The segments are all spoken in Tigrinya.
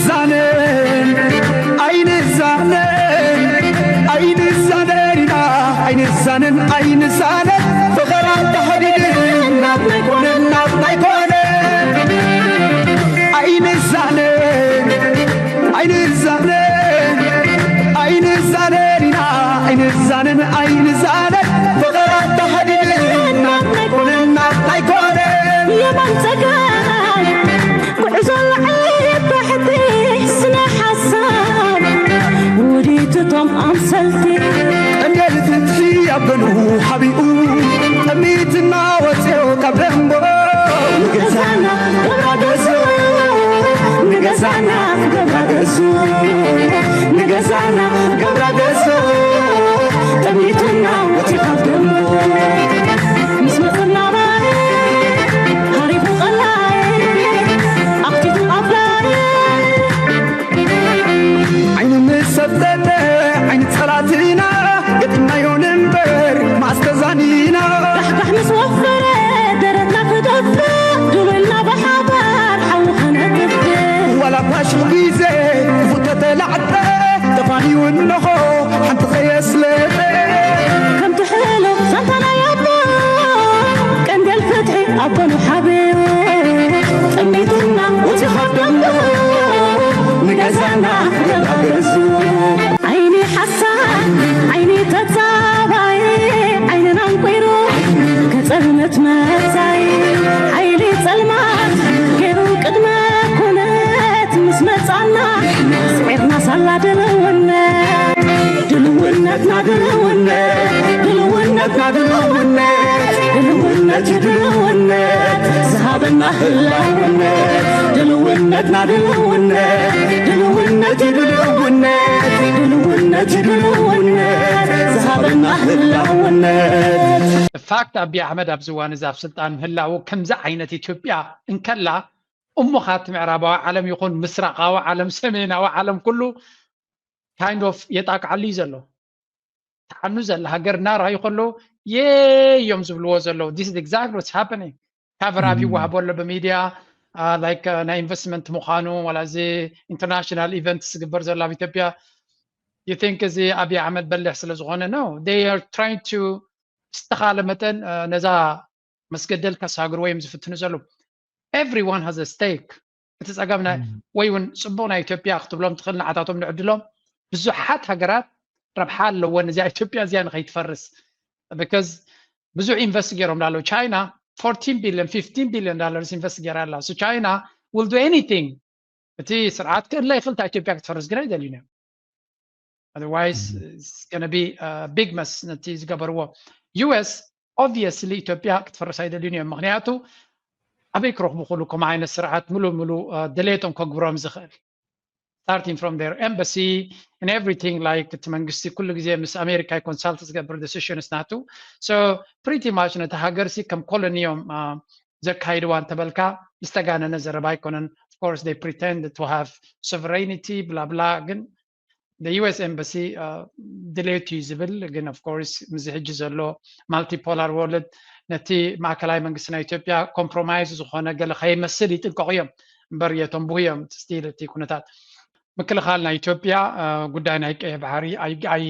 ዛነን ኣይንዛነን ኣይንዛነን ኢና ኣይንዛነን ኣይንዛነን ፍቕራ ተሓዲድን ናብ ናይ ኮነን ናብ ናይ ኮነን ኣይንዛነን ኣይንዛነን ኣይንዛነን ኢና ኣይንዛነን ኣይንዛነን ፍቕራ ተሓዲድን ናብ ናይ ኮነን ናብ ናይ ኮነን የማን ጸጋም ጉዕዞ ላዕሊ ታሕቲ ስነ ሓሳብ ውዲትቶም ኣምሰልቲ ቀንዴል ፍትሒ ኣብ ገኑ ሓቢኡ ጠሚትና ወፅዮ ካብ ደንቦ ንገዛና ገብራ ገዙ ንገዛና ገብራ ገዙ ንገዛና ገብራ ገዙ ጠሚትና ወፅዮ ካብ ደንቦ ምስ መፅና ሃሪፉ ቀላይ ኣኽቲቱ ኣፍላይ ዓይኑ ምስ ሰብተተ ዓይኒ ጸላትና ገጢምናዮ ንንበር ማስተዛኒና ራሕጋሕ ምስ ወፈረ ደረትና ክደፍእ ድልውና ብሓባር ሓዊ ከነጥፍእ ዋላ ፋሽል ግዜ ክፉተተ ላዕጠ ተፋንዩ እንሆ ሓንቲ ከየስለጠ ከምቲ ሕሉፍ ዛንታ ናይ ኣቦ ቀንዴል ፍትሒ ኣቦ ንሓብዮ ጠሚትና እቲ ካብ ደንቡ ንገዛና ገዛ ገዙ ዓይኒ ሓሳድ ዓይኒ ተጻባይ ዓይንና እንቁይሩ ከጸልመት መጻይ ሓይሊ ጸልማት ገይሩ ቅድመ ኩነት ምስ መጻና ስዒርና ሳላ ድልውነት ድልውነትና ድልውነት ድልውነትና ድልውነት ድልውነት እዩ ድልውነት ዝሃበና ህላውነት ድልውነትና ድልውነት ድልውነት እዩ ድልውነት ድልውነት እዩ ድልውነት ዝሃበና ህላውነት ፋክት ኣቢ ኣሕመድ ኣብዚ እዋን እዚ ኣብ ስልጣን ምህላዉ ከምዚ ዓይነት ኢትዮጵያ እንከላ እሞ ካቲ ምዕራባዊ ዓለም ይኹን ምስራቃዊ ዓለም ሰሜናዊ ዓለም ኩሉ kind of የጣቅዓሉ እዩ ዘሎ ተዓኑ ዘላ ሃገር ናራዩ ከለዉ የዮም ዝብልዎ ዘለዉ this is exactly what's happening cover up ይዋሃቦ ኣሎ ብሚድያ like ናይ ኢንቨስትመንት ምዃኑ ዋላ እዚ international event ዝግበር ዘሎ ኣብ ኢትዮጵያ you think እዚ ኣብይ ኣሕመድ በሊሕ ስለ ዝኾነ no they are trying to ዝተኻለ መጠን ነዛ መስገደል ከሳግርዎ እዮም ዝፍትኑ ዘለዉ everyone has a stake እቲ ፀገም ወይ እውን ፅቡቅ ናይ ኢትዮጵያ ክትብሎም ትኽእል ንዓታቶም ንዕድሎም ብዙሓት ሃገራት ረብሓ ኣለወን እዚኣ ኢትዮጵያ እዚኣ ንኸይትፈርስ because ብዙሕ ኢንቨስት ገይሮም ላለው ቻይና fourteen billion fifteen billion dollars ኢንቨስት ገይራ ኣላ so China will do anything እቲ ስርዓት ክእለ ይኽእል እታ ኢትዮጵያ ክትፈርስ ግን ኣይደልዩን እዮም otherwise it's gonna be a big mess ነቲ ዝገበርዎ US obviously ኢትዮጵያ ክትፈርስ ኣይደልዩን እዮም ምክንያቱ ኣበይ ክረኽቡ ክሉ ከምኡ ዓይነት ስርዓት ሙሉ ሙሉ ድሌቶም ከግብሮም ዝኽእል starting from their embassy and everything like እቲ መንግስቲ ኩሉ ግዜ ምስ ኣሜሪካ ኮንሳልት ዝገብር decisions ናቱ so pretty much ነቲ ሃገር ሲ ከም ኮሎኒ እዮም ዘካይድዋ እንተበልካ ዝተጋነነ ዘረባ ኣይኮነን of course they pretend to have sovereignty ብላብላ ግን US embassy ድሌቱ እዩ ዝብል ግን of course ምዚ ሕጂ ዘሎ multipolar world ነቲ ማእከላይ መንግስቲ ናይ ኢትዮጵያ compromise ዝኾነ ገለ ከይመስል ይጥንቀቑ እዮም እምበር የተንብሁ እዮም still እቲ ኩነታት ምክልኻል ናይ ኢትዮጵያ ጉዳይ ናይ ቀይሕ ባሕሪ ኣይኣይ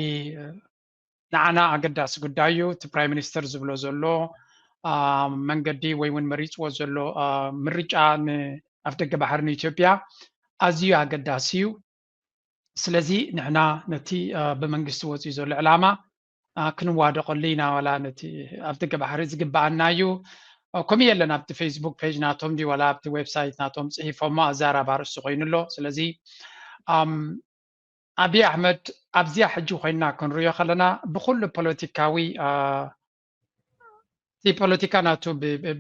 ንዓና ኣገዳሲ ጉዳይ እዩ እቲ prime minister ዝብሎ ዘሎ መንገዲ ወይ እውን መሪፅዎ ዘሎ ምርጫ ንኣፍደገ ባሕሪ ንኢትዮጵያ ኣዝዩ ኣገዳሲ እዩ ስለዚ ንሕና ነቲ ብመንግስቲ ወፅዩ ዘሎ ዕላማ ክንዋደቀሉ ኢና ዋላ ነቲ ኣፍደገ ባሕሪ ዝግበኣና እዩ ከምኡ የለን ኣብቲ Facebook page ናቶም ድዩ ዋላ ኣብቲ website ናቶም ፅሒፎሞ ኣዛራብ ኣርእስቲ ኮይኑ ኣሎ ስለዚ ኣብይ ኣሕመድ ኣብዚኣ ሕጂ ኮይንና ክንሪኦ ከለና ብኩሉ ፖለቲካዊ እቲ ፖለቲካ ናቱ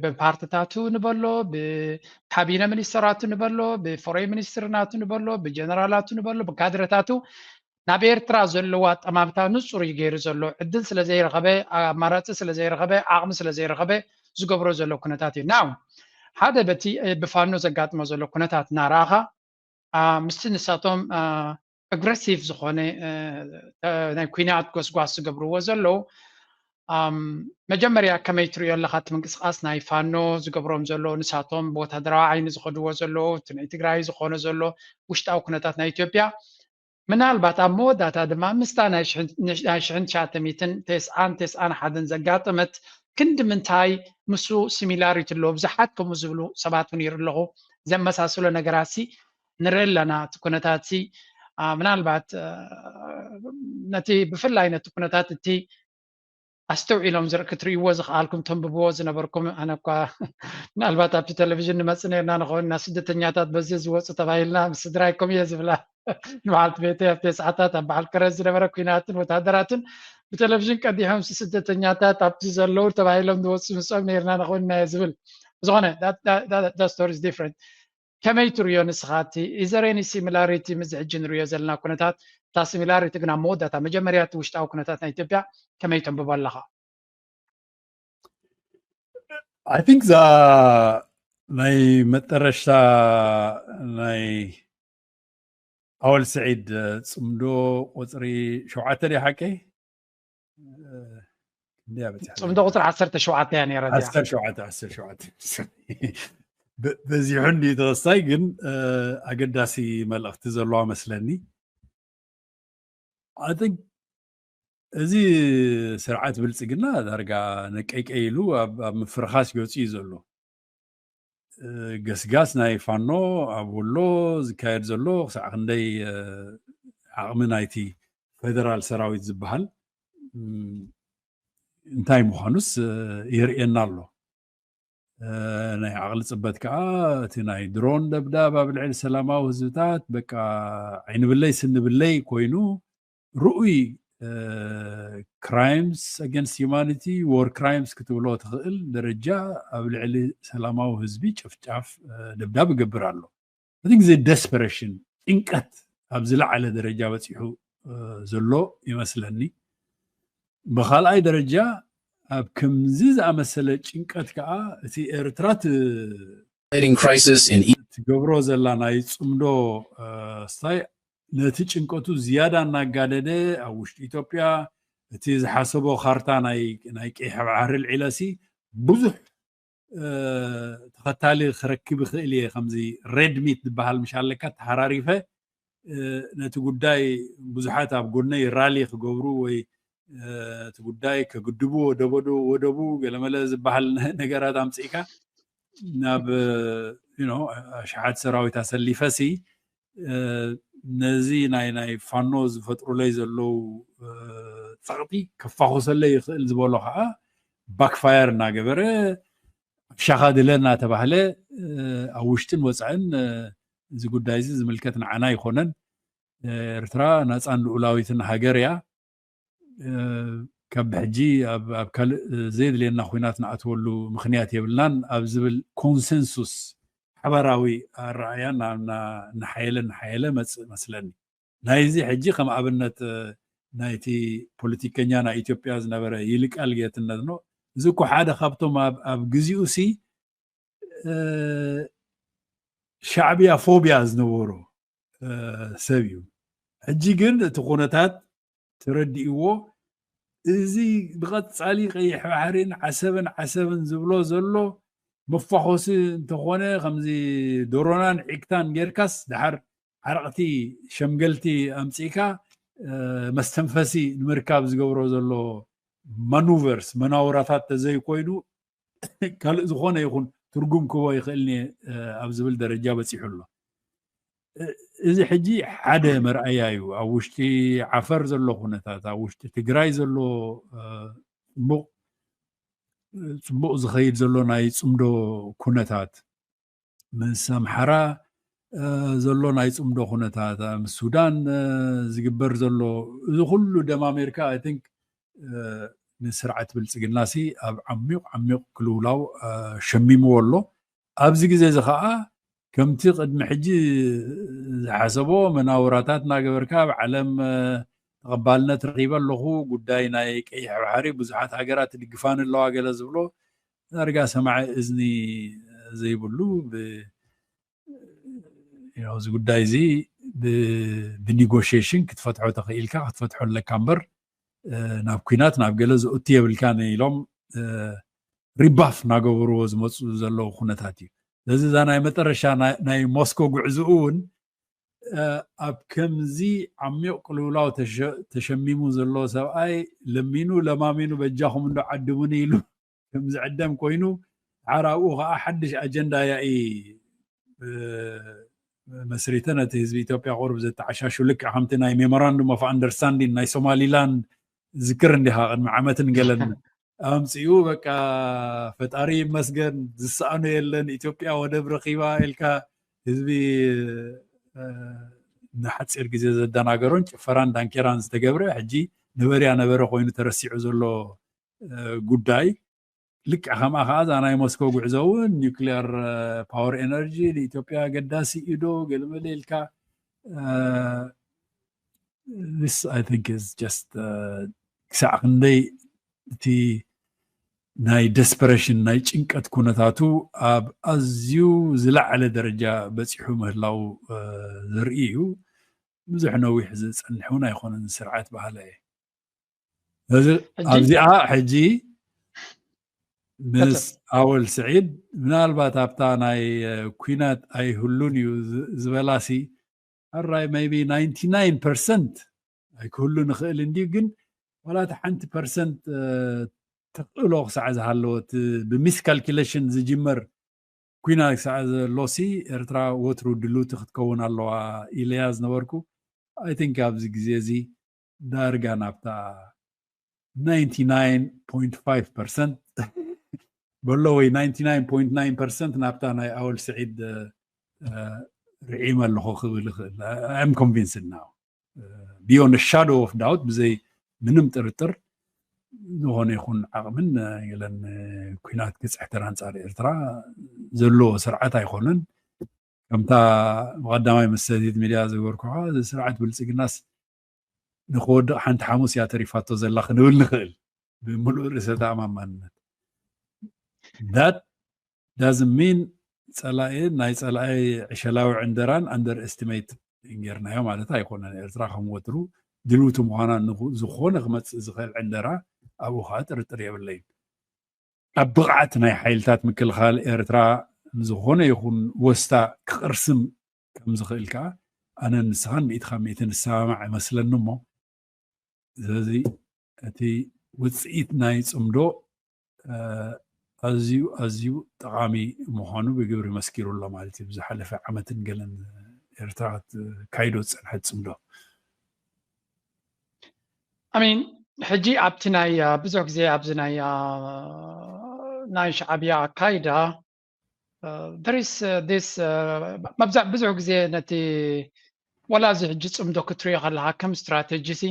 ብፓርትታቱ ንበሎ ብካቢነ ሚኒስተራቱ ንበሎ ብፎሬን ሚኒስትር ናቱ ንበሎ ብጀነራላቱ ንበሎ ብካድረታቱ ናብ ኤርትራ ዘለዎ ኣጠማምታ ንፁር እዩ ገይሩ ዘሎ ዕድል ስለ ዘይረኸበ ኣማራፂ ስለ ዘይረኸበ ዓቕሚ ስለ ዘይረኸበ ዝገብሮ ዘሎ ኩነታት እዩ ናው ሓደ በቲ ብፋኖ ዘጋጥሞ ዘሎ ኩነታት እናረኣኻ ምስቲ ንሳቶም ኣግረሲቭ ዝኾነ ናይ ኩናት ጎስጓስ ዝገብርዎ ዘለዉ መጀመርያ ከመይ ትሪኦ ኣለካ እቲ ምንቅስቃስ ናይ ፋኖ ዝገብሮም ዘሎ ንሳቶም ብወታደራዊ ዓይኒ ዝኸድዎ ዘለዉ እቲ ናይ ትግራይ ዝኾነ ዘሎ ውሽጣዊ ኩነታት ናይ ኢትዮጵያ? ምናልባት ኣብ መወዳእታ ድማ ምስታ ናይ ሽሕን ትሽዓተ ሚእትን ተስዓን ተስዓን ሓደን ዘጋጠመት ክንዲ ምንታይ ምስ similarity ኣሎ? ብዙሓት ከምኡ ዝብሉ ሰባት እውን ይርኢ ኣለኹ። ዘመሳስሎ ነገራት ሲ ንርኢ ኣለና። እቲ ኩነታት ሲ ምናልባት ነቲ ብፍላይ ነቲ ኩነታት እቲ ኣስተውዒሎም ክትርእይዎ ዝኸኣልኩም ተንብብዎ ዝነበርኩም፣ ኣነ እኳ ምናልባት ኣብቲ ቴሌቪዥን ንመጽእ ነርና ንኸውን እና ስደተኛታት በዚ ዝወፁ ተባሂልና ምስ ስድራይኩም እየ ዝብላ። ንበዓልቲ ቤተይ ኣብ ተስዓታት ኣብ በዓል ከረን ዝነበረ ኲናትን ወታደራትን ብቴሌቪዥን ቀዲሖም ስደተኛታት ኣብቲ ዘለዉ ተባሂሎም ዝወፁ ምስኦም ነርና ንኸውን ኢና እየ ዝብል። ብዝኾነ story is different። ከመይ ትርእዮ ንስኻ እቲ is there any similarity ምስዚ ሕጂ ንርእዮ ዘለና ኩነታት? እታ similarity ግን ኣብ መወዳእታ መጀመርያ እቲ ውሽጣዊ ኩነታት ናይ ኢትዮጵያ ከመይ ተንብቦ ኣለኻ? I think እዛ ናይ መጠረሽታ ናይ ኣወል ስዒድ ፅምዶ ቁፅሪ ሸውዓተ ድያ ሓቀይ? ጽምዶ ቁፅሪ ዓሰርተ ሸውዓተ እያ ነይራ። ዓሰርተ ሸውዓተ ዓሰርተ ሸውዓተ በዚሑ እንዲ ተወሳይ ግን ኣገዳሲ መልእኽቲ ዘለዋ መስለኒ። I think እዚ ስርዓት ብልፅግና ዳርጋ ነቀይቀይ ኢሉ ኣብ ምፍርኻስ ገፁ እዩ ዘሎ። ገስጋስ ናይ ፋኖ ኣብ ወሎ ዝካየድ ዘሎ ክሳዕ ክንደይ ዓቕሚ ናይቲ ፌደራል ሰራዊት ዝበሃል እንታይ ምዃኑስ የርእየና ኣሎ። ናይ ዓቕሊ ፅበት ከዓ እቲ ናይ ድሮን ደብዳብ ኣብ ልዕሊ ሰላማዊ ህዝብታት በቃ ዓይንብለይ ስንብለይ ኮይኑ ርኡይ crimes against humanity፣ war crimes ክትብሎ ትኽእል ደረጃ ኣብ ልዕሊ ሰላማዊ ህዝቢ ጭፍጫፍ ደብዳብ ይገብር ኣሎ። እቲ ግዜ desperation፣ ጭንቀት ኣብ ዝለዓለ ደረጃ በፂሑ ዘሎ ይመስለኒ። ብካልኣይ ደረጃ ኣብ ከምዚ ዝኣመሰለ ጭንቀት ከዓ እቲ ኤርትራ Creating crisis in ትገብሮ ዘላ ናይ ፅምዶ ስታይ ነቲ ጭንቀቱ ዝያዳ እናጋደደ ኣብ ውሽጢ ኢትዮጵያ እቲ ዝሓሰቦ ካርታ ናይ ቀይሕ ባሕሪ ልዒለሲ ብዙሕ ተኸታሊ ክረክብ ይኽእል እየ። ከምዚ red meat ዝበሃል ምሽ ኣለካ ተሓራሪፈ ነቲ ጉዳይ ብዙሓት ኣብ ጎነይ ራሊ ክገብሩ ወይ እቲ ጉዳይ ከግድቡ ወደቡ ገለመለ ዝበሃል ነገራት ኣምፅእካ ናብ ኣሽሓት ሰራዊት ኣሰሊፈሲ ነዚ ናይ ናይ ፋኖ ዝፈጥሩለይ ዘለዉ ፀቕጢ ከፋኹሰለይ ይኽእል ዝበሎ ከዓ backfire እናገበረ ኣብ ሻኻ ድለ እናተባህለ ኣብ ውሽጥን ወፃእን እዚ ጉዳይ እዚ ዝምልከት ንዓና ኣይኮነን። ኤርትራ ናፃን ልኡላዊትን ሃገር እያ። ካብ ብሕጂ ኣብ ካልእ ዘየድልየና ኩናት ንኣትወሉ ምኽንያት የብልናን ኣብ ዝብል ኮንሰንሱስ ሓባራዊ ኣረኣያ እናሓየለ እናሓየለ መፅእ መስለኒ። ናይዚ ሕጂ ከም ኣብነት ናይቲ ፖለቲከኛ ናይ ኢትዮጵያ ዝነበረ ይልቃል ጌትነት ነው። እዚ እኮ ሓደ ካብቶም ኣብ ግዜኡ ሲ ሻዕብያ ፎቢያ ዝነበሮ ሰብ እዩ። ሕጂ ግን እቲ ኩነታት ተረዲእዎ እዚ ብቐፃሊ ቀይሕ ባሕሪን ዓሰብን ዓሰብን ዝብሎ ዘሎ መፋኾሲ እንተኾነ ከምዚ ዶሮናን ዒግታን ጌርካስ ደሓር ዓረቕቲ ሸምገልቲ ኣምፂእካ መስተንፈሲ ንምርካብ ዝገብሮ ዘሎ ማኑቨርስ መናውራታት ተዘይኮይኑ ካልእ ዝኾነ ይኹን ትርጉም ክህቦ ይኽእልኒ ኣብ ዝብል ደረጃ በፂሑ ኣሎ። እዚ ሕጂ ሓደ መርኣያ እዩ። ኣብ ውሽጢ ዓፈር ዘሎ ኩነታት፣ ኣብ ውሽጢ ትግራይ ዘሎ ፅቡቕ ዝኸይድ ዘሎ ናይ ፅምዶ ኩነታት ምስ ኣምሓራ ዘሎ ናይ ፅምዶ ኩነታት ምስ ሱዳን ዝግበር ዘሎ እዚ ኩሉ ደማሚርካ I think ንስርዓት ብልፅግና ሲ ኣብ ዓሚቕ ዓሚቕ ክልውላው ሸሚምዎ ኣሎ። ኣብዚ ግዜ እዚ ከዓ ከምቲ ቅድሚ ሕጂ ዝሓሰቦ መናውራታት እናገበርካ ኣብ ዓለም ተቐባልነት ረኺበ ኣለኹ፣ ጉዳይ ናይ ቀይሕ ባሕሪ ብዙሓት ሃገራት ይድግፋኒ ኣለዋ ገለ ዝብሎ ዳርጋ ሰማዒ እዝኒ ዘይብሉ እዚ ጉዳይ እዚ ብኔጎሽሽን ክትፈትሖ ተኽኢልካ ክትፈትሖ ኣለካ እምበር ናብ ኩናት ናብ ገለ ዝእቱ የብልካን ኢሎም ሪባፍ እናገበርዎ ዝመፁ ዘለዉ ኩነታት እዩ። ስለዚ እዛ ናይ መጠረሻ ናይ ሞስኮ ጉዕዝኡ እውን ኣብ ከምዚ ዓሚቕ ቅልውላው ተሸሚሙ ዘሎ ሰብኣይ ለሚኑ ለማሚኑ በጃኹም እንዶ ዓድሙኒ ኢሉ ከም ዝዕደም ኮይኑ ሓር ኣብኡ ከዓ ሓድሽ ኣጀንዳ ያኢ መስሪተ ነቲ ህዝቢ ኢትዮጵያ ቁርብ ዘተዓሻሹ ልክዕ ከምቲ ናይ memorandum of understanding ናይ ሶማሊላንድ ዝክር እንዲኻ ቅድሚ ዓመትን ገለን ኣምፅኡ በቃ ፈጣሪ ይመስገን ዝሰኣኖ የለን ኢትዮጵያ ወደብ ረኪባ ኢልካ ህዝቢ ንሓፂር ግዜ ዘደናገሮን ጭፈራን ዳንኬራን ዝተገብረ ሕጂ ነበርያ ነበረ ኮይኑ ተረሲዑ ዘሎ ጉዳይ ልክዕ ከምኣ ከዓ እዛ ናይ ሞስኮ ጉዕዞ እውን nuclear power energy ንኢትዮጵያ ኣገዳሲ እዩ ዶ ገለመለ ኢልካ this I think is just ክሳዕ ክንደይ እቲ ናይ desperation ናይ ጭንቀት ኩነታቱ ኣብ ኣዝዩ ዝለዓለ ደረጃ በፂሑ ምህላው ዘርኢ እዩ። ብዙሕ ነዊሕ ዝፀንሕ እውን ኣይኮነን ስርዓት በሃላ እየ። ኣብዚኣ ሕጂ ምስ ኣወል ስዒድ ምናልባት ኣብታ ናይ ኩናት ኣይህሉን እዩ ዝበላሲ ኣራይ maybe ninety nine percent ኣይክህሉ ንኽእል እንድዩ ግን ዋላ እቲ ሓንቲ ፐርሰንት ተኽእሎ ክሳዕ ዝሃለወት ብmiscalculation ዝጅመር ኩናት ክሳዕ ዘሎሲ ኤርትራ ወትሩ ድልውቲ ክትከውን ኣለዋ ኢለያ ዝነበርኩ I think ኣብዚ ግዜ እዚ ዳርጋ ናብታ ninety nine point five percent በሎ ወይ ninety nine point nine percent ናብታ ናይ ኣወል ስዒድ ርዒመ ኣለኹ ክብል ይኽእል I'm convinced now beyond shadow of doubt ብዘይ ምንም ጥርጥር ዝኾነ ይኹን ዓቕምን ገለን ኩናት ክፅሕተር ኣንፃር ኤርትራ ዘለዎ ስርዓት ኣይኮነን ከምታ ብቀዳማይ መሰቲት ሚድያ ዝገበርኩ ስርዓት ብልፅግናስ ንክወድቕ ሓንቲ ሓሙስ እያ ተሪፋቶ ዘላ ክንብል ንኽእል ብምሉእ ርእሰ ተኣማማንነት that doesn't mean ፀላኢ ናይ ፀላኢ ዕሸላዊ ዕንደራን underestimate ጌርናዮ ማለት ኣይኮነን ኤርትራ ከም ወትሩ ድልውቲ ምዃና ዝኾነ ክመፅእ ዝኽእል ዕንደራ ኣብኡ ከዓ ጥርጥር የብለይን ኣብ ብቕዓት ናይ ሓይልታት ምክልኻል ኤርትራ ንዝኾነ ይኹን ወስታ ክቕርስም ከም ዝኽእል ከዓ ኣነ ንስኻን ሚእቲ ካብ ሚእቲ ንሰማማዕ ይመስለኒ እሞ ስለዚ እቲ ውፅኢት ናይ ፅምዶ ኣዝዩ ኣዝዩ ጠቓሚ ምዃኑ ብግብሪ መስኪሩ ኣሎ ማለት እዩ ብዝሓለፈ ዓመትን ገለን ኤርትራ ካይዶ ዝፀንሐት ፅምዶ ኣሚን ሕጂ ኣብቲ ናይ ብዙሕ ግዜ ኣብዚ ናይ ናይ ሻዕብያ ኣካይዳ there is this መብዛዕ ብዙሕ ግዜ ነቲ ወላ እዚ ሕጂ ፅምዶ ክትሪኦ ከለካ ከም strategy ሲ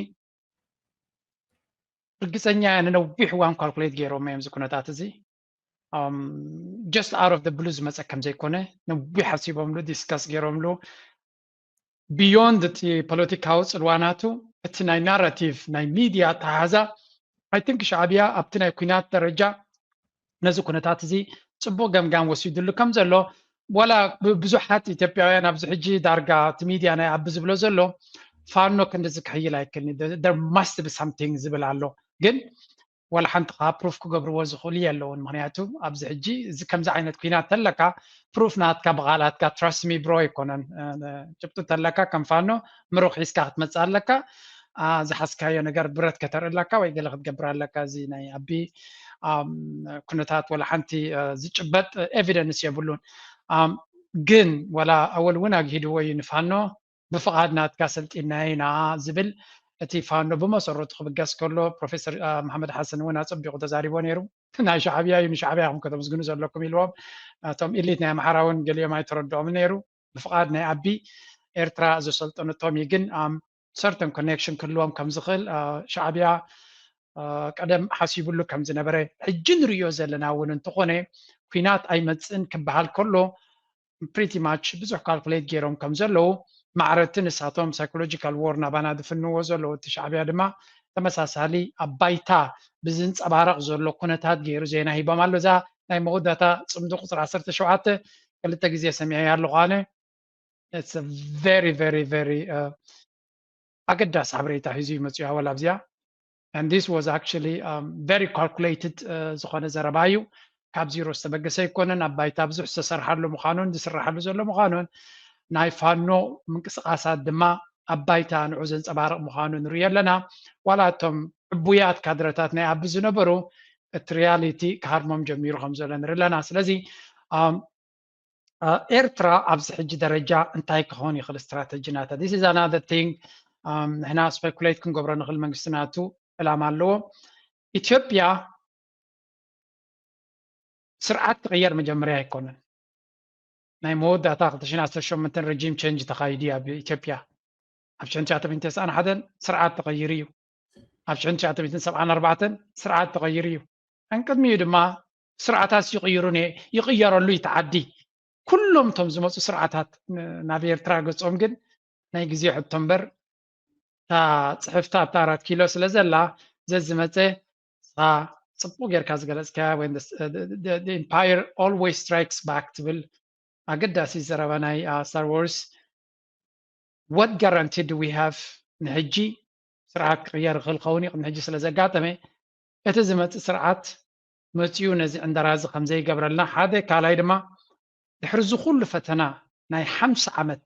ርግፀኛ እየ ንነዊሕ እዋን calculate ገይሮም እዮም እዚ ኩነታት እዚ just out of the blue ዝመፀ ከም ዘይኮነ ነዊሕ ሓሲቦምሉ discuss ገይሮምሉ beyond እቲ ፖለቲካዊ ፅልዋ ናቱ እቲ ናይ narrative ናይ ሚድያ ኣተሓሕዛ I think ሻዕብያ ኣብቲ ናይ ኩናት ደረጃ ነዚ ኩነታት እዚ ፅቡቅ ገምጋም ወሲድሉ ከም ዘሎ ዋላ ብዙሓት ኢትዮጵያውያን ኣብዚ ሕጂ ዳርጋ እቲ ሚድያ ናይ ኣቢ ዝብሎ ዘሎ ፋኖ ክንድዚ ክሕይል ኣይክልኒ there must be something ዝብል ኣሎ ግን ዋላ ሓንቲ ከዓ proof ክገብርዎ ዝኽእሉ የለውን ምክንያቱ ኣብዚ ሕጂ እዚ ከምዚ ዓይነት ኩናት ተለካ proof ናትካ ብቃላትካ trust me bro ኣይኮነን ጭብጡ ተለካ ከም ፋኖ ምሩኽ ሒዝካ ክትመፅእ ኣለካ ዝሓዝካዮ ነገር ብረት ከተርኢ ኣለካ ወይ ገለ ክትገብር ኣለካ እዚ ናይ ኣቢ ኩነታት ወላ ሓንቲ ዝጭበጥ evidence የብሉን ግን ወላ ኣወል እውን ኣግሂድዎ እዩ ንፋኖ ብፍቓድ ናትካ ሰልጢናዮ ኢና ዝብል እቲ ፋኖ ብመሰረቱ ክብገስ ከሎ ፕሮፌሰር መሓመድ ሓሰን እውን ኣፀቢቑ ተዛሪቦ ነይሩ ናይ ሻዕብያ እዩ ንሻዕብያ ኢኹም ከተመስግኑ ዘለኩም ኢልዎም እቶም elite ናይ ኣምሓራ እውን ገሊኦም ኣይተረድኦም ነይሩ ብፍቓድ ናይ ኣቢ ኤርትራ ዘሰልጠነቶም እዩ ግን certain connection ክህልዎም ከም ዝኽእል ሻዕብያ ቀደም ሓሲብሉ ከም ዝነበረ ሕጂ ንርእዮ ዘለና እውን እንተኾነ ኩናት ኣይመፅእን ክበሃል ከሎ pretty much ብዙሕ calculate ገይሮም ከም ዘለዉ ማዕረቲ ንሳቶም psychological war ናባና ዝፍንዎ ዘለዉ እቲ ሻዕብያ ድማ ተመሳሳሊ ኣብ ባይታ ብዝንፀባረቕ ዘሎ ኩነታት ገይሩ ዜና ሂቦም ኣሎ እዛ ናይ መወዳእታ ፅምዲ ቁፅሪ ዓሰርተ ሸውዓተ ክልተ ግዜ ሰሚዐ ኣለኹ ኣነ very very very ኣገዳሲ ሓበሬታ ሒዙ ይመፅኡ ኣወል ኣብዚኣ And this was actually very calculated ዝኾነ ዘረባ እዩ። ካብ ዜሮ ዝተበገሰ ኣይኮነን። ኣብ ባይታ ብዙሕ ዝተሰርሓሉ ምዃኑን ዝስራሓሉ ዘሎ ምዃኑን ናይ ፋኖ ምንቅስቃሳት ድማ ኣብ ባይታ ንዑ ዘንፀባርቕ ምዃኑ ንርኢ ኣለና። ዋላ እቶም ዕቡያት ካድረታት ናይ ኣቢ ዝነበሩ እቲ ሪያሊቲ ክሃርሞም ጀሚሩ ከም ዘሎ ንርኢ ኣለና። ስለዚ ኤርትራ ኣብዚ ሕጂ ደረጃ እንታይ ክኸውን ይኽእል ስትራተጂ ናታ? This is another thing ንሕና ስፔኩሌት ክንገብሮ ንኽእል። መንግስቲ ናቱ ዕላማ ኣለዎ። ኢትዮጵያ ስርዓት ክቕየር መጀመርያ ኣይኮነን። ናይ መወዳእታ ክልተ ሽሕን ዓሰርተ ሸሞንተን ረጂም ቸንጅ ተኻይዱ እዩ ኣብ ኢትዮጵያ። ኣብ ሽሕን ትሽዓተ ሚእትን ተስዓን ሓደን ስርዓት ተቐይሩ እዩ። ኣብ ሽሕን ትሽዓተ ሚእትን ሰብዓን ኣርባዕተን ስርዓት ተቐይሩ እዩ። ዕንቅድሚኡ ድማ ስርዓታት ይቕይሩ ይቕየረሉ እዩ ተዓዲ። ኩሎም እቶም ዝመፁ ስርዓታት ናብ ኤርትራ ገፆም ግን ናይ ግዜ ሕቶ እምበር እታ ፅሕፍታ ኣብታ ኣራት ኪሎ ስለ ዘላ ዘዝመፀ ንስኻ ፅቡቅ ጌርካ ዝገለፅካያ ወይ empire always strikes back ትብል ኣገዳሲ ዘረባ ናይ ስታር ዋርስ። What guarantee do we have ንሕጂ ስርዓት ክቕየር ይኽእል ኸውን እዩ ቅድሚ ሕጂ ስለ ዘጋጠመ እቲ ዝመፅእ ስርዓት መፅኡ ነዚ ዕንደራ እዚ ከም ዘይገብረልና ሓደ፣ ካልኣይ ድማ ድሕሪ እዚ ኩሉ ፈተና ናይ ሓምሳ ዓመት